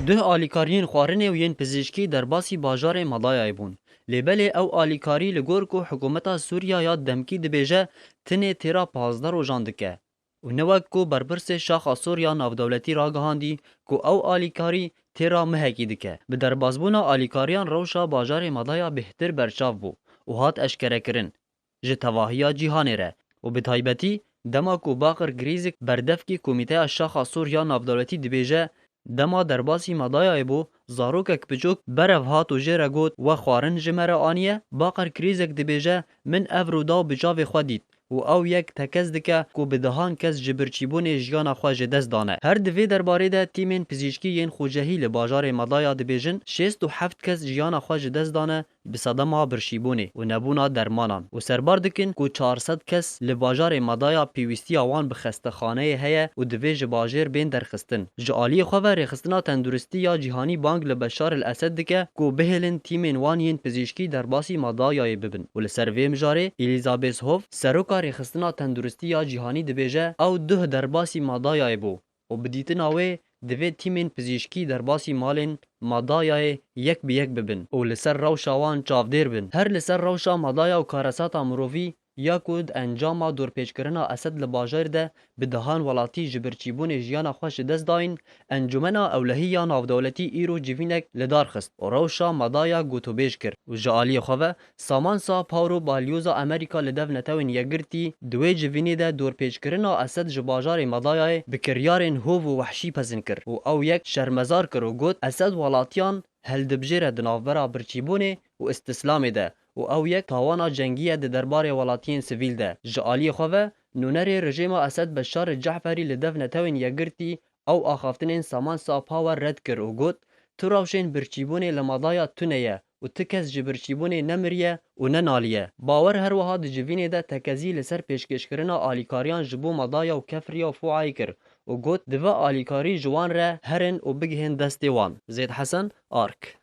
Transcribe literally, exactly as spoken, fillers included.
Duh alîkariyên xwarinê û yên pizîşkî derbasî bajarê Madayayê bûn. Lê belê ew alîkarî li gor ku hikûmeta Sûriya ya demkî dibêje tinê têra pazdeh rojan dike û ne wek ku berpirsê Şaxa Sor ya navdewletî ragihandî ku ew alîkarî têra mehekî dike. Bi derbasbûna alîkariyan rewşa bajarê Madaya bêhtir berçav bû û hat eşkerekirin ji tevahiya cîhanê re û bi taybetî dema ku Baqir Grîzik berdevkî Komîteya Şaxa Sor ya Navdewletî dibêje, dema derbasî Madayayê bû, zarokek biçûk berev hat û jê re got, we xwarin ji me re aniye. Baqir Grîzik dibêje, min ev rûdaw bi çavê xwe dît û ew yek tekez dike ku bi dehan kes ji birçîbûnê jiyana xwe ji dest dane. Her di vê derbarê de tîmên pizîşkî yên xwecehî li bajarê Madaya dibêjin, şêst û heft kes jiyana xwe ji dest dane, bi sedema birçîbûnê û nebûna dermanan û serbar dikin ku çar sed kes li bajarê Madaya pêwîstiya wan bi xestexaneyê heye û divê ji bajêr bên derxistin. Ji aliyê xwe ve Rêxistina Tenduristî ya Cîhanî bang li Beşar el Esed dike ku bihêlin tîmên wan yên pizîşkî derbasî Madayayê bibin û li ser vê mijarê Elizabeth Hof, seroka Rêxistina Tenduristî ya Cîhanî dibêje, ew duh derbasî Madayayê bû û bi dîtina wê divê tîmên pizîşkî derbasî malên Madayayê yek bi yek bibin û li ser rewşa wan çavdêr bin. Her li ser rewşa Madaya û karesata mirovî ya ku di encama dorpêçkirina Esed li bajêr de bi dehan welatî ji birçîbûnê jiyana xwe ji dest dayîn, Encûmena Ewlehî ya Navdewletî îro civînek li dar xist û rewşa Madaya gotûbêj kir û ji aliyê xwe ve Samantha Power, balyoza Amerîka li dev Netewên Yekgirtî, di wê civînê de dorpêçkirina Esed ji bajarê Madayayê bi kiryarên hov û wehşî pezin kir û ew yek şermezar kir û got, Esed welatiyan heldibjêre di navbera birçîbûnê û îstîslamê de û ew yek tawana cengî ye di derbarê welatiyên sivîl de. Ji aliyê xwe ve, nûnerê rejêma Esed Beşar Ceferî li dev Netewên Yekgirtî ew axaftinên Samantha Power red kir û got, Tu rewşên birçîbûnê li Madaya tune ye û ti kes ji birçîbûnê nemiriye û nenaliye. Power her wiha di civînê de tekezî li ser pêşkêşkirina alîkariyan ji bo Madaya û Kefriya û Fuayê kir û got, Divê alîkarî ji wan re herin û bigihên destê wan. Zêd Hesen, Ark.